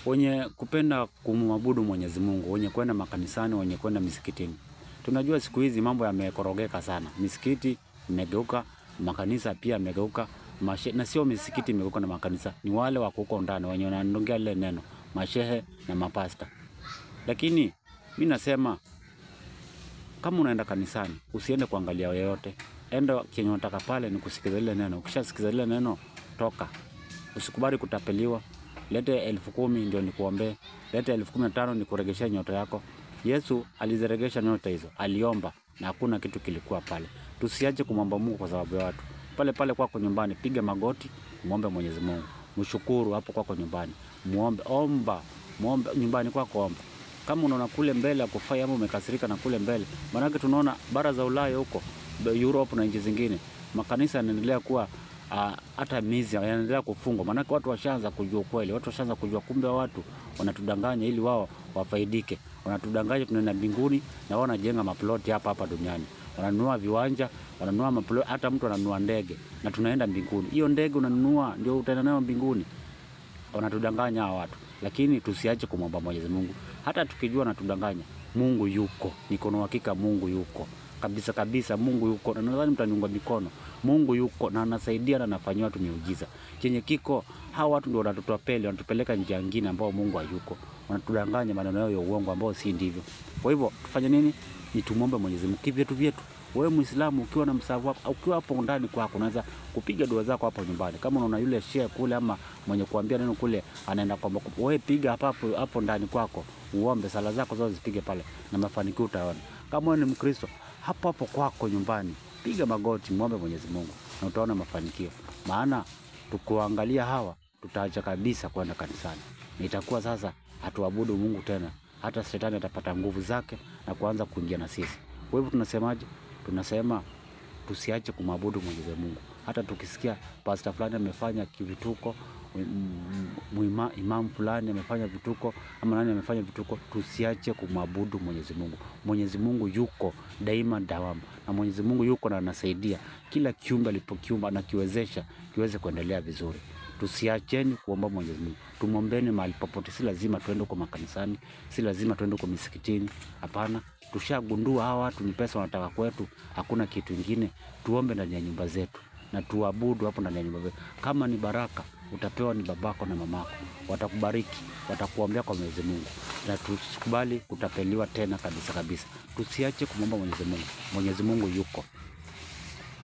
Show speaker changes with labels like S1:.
S1: Wenye kupenda kumwabudu Mwenyezi Mungu, wenye kwenda makanisani, wenye kwenda misikitini. Tunajua siku hizi mambo yamekorogeka sana. Misikiti imegeuka, makanisa pia yamegeuka, na sio misikiti imegeuka na makanisa, ni wale wako huko ndani wenye wanaongea lile neno, mashehe na mapasta. Lakini mimi nasema kama unaenda kanisani, usiende kuangalia yeyote. Enda kenye unataka pale ni kusikiza lile neno. Ukishasikiza lile neno, toka. Usikubali kutapeliwa. Lete 10,000 ndio nikuombee, lete 15,000 nikuregeshe nyota yako. Yesu aliziregesha nyota hizo, aliomba na hakuna kitu kilikuwa pale. Tusiache kumwomba Mungu kwa sababu ya watu. Pale pale kwako nyumbani, piga magoti, muombe Mwenyezi Mungu. Mshukuru hapo kwako nyumbani. Muombe, omba, muombe nyumbani kwako, omba. Kama unaona kule mbele hakufai ama umekasirika na kule mbele, maanake tunaona bara za Ulaya huko, Europe na nchi zingine, makanisa yanaendelea kuwa hata mizi yanaendelea kufungwa, maanake watu washaanza kujua ukweli, watu washaanza kujua kumbe watu wanatudanganya ili wao wafaidike. Wanatudanganya tunaenda mbinguni na wao wanajenga maploti hapa hapa duniani, wananunua viwanja, wananunua maploti, hata mtu ananunua ndege na tunaenda mbinguni. Hiyo ndege unanunua ndio utaenda nayo mbinguni. Wanatudanganya hawa watu, lakini tusiache kumwomba Mwenyezi Mungu. Hata tukijua wanatudanganya, Mungu yuko. Niko na uhakika Mungu yuko kabisa kabisa, Mungu yuko, na nadhani mtaniunga mikono. Mungu yuko na anasaidia na anafanyia watu miujiza. Chenye kiko, hawa watu ndio wanatutapeli, wanatupeleka njia nyingine ambao Mungu hayuko. Wanatudanganya maneno yao ya uongo ambao si ndivyo. Kwa hivyo tufanye nini? Ni tumuombe Mwenyezi Mungu kivyetu vyetu. Wewe Muislamu ukiwa na msahafu wako, ukiwa hapo ndani kwako unaweza kupiga dua zako hapo nyumbani. Kama unaona yule shehe kule ama mwenye kuambia neno kule anaenda kwa makupu, wewe piga hapo hapo ndani kwako, uombe sala zako zote zipige pale na mafanikio utaona. Kama wewe ni Mkristo, hapo hapo kwako nyumbani piga magoti, muombe Mwenyezi Mungu na utaona mafanikio. Maana tukuangalia hawa tutaacha kabisa kwenda kanisani. Na itakuwa sasa hatuabudu Mungu tena. Hata shetani atapata nguvu zake na kuanza kuingia na sisi. Kwa hivyo tunasemaje? Tunasema tusiache kumwabudu Mwenyezi Mungu. Hata tukisikia pastor fulani amefanya kivituko, imam fulani amefanya vituko, ama nani amefanya vituko, tusiache kumwabudu Mwenyezi Mungu. Mwenyezi Mungu yuko daima dawamu, na Mwenyezi Mungu yuko na anasaidia kila kiumbe alipokiumba na kiwezesha kiweze kuendelea vizuri. Tusiacheni kuomba Mwenyezi Mungu. Tumwombeni mahali popote. Si lazima tuende kwa makanisani, si lazima tuende kwa misikitini. Hapana, tushagundua hawa watu ni pesa wanataka kwetu, hakuna kitu kingine. Tuombe ndani ya nyumba zetu na tuabudu hapo ndani ya nyumba zetu. Kama ni baraka utapewa ni babako na mamako, watakubariki, watakuombea kwa Mwenyezi Mungu. Na tusikubali kutapeliwa tena kabisa kabisa. Tusiache kumwomba Mwenyezi Mungu. Mwenyezi Mungu yuko.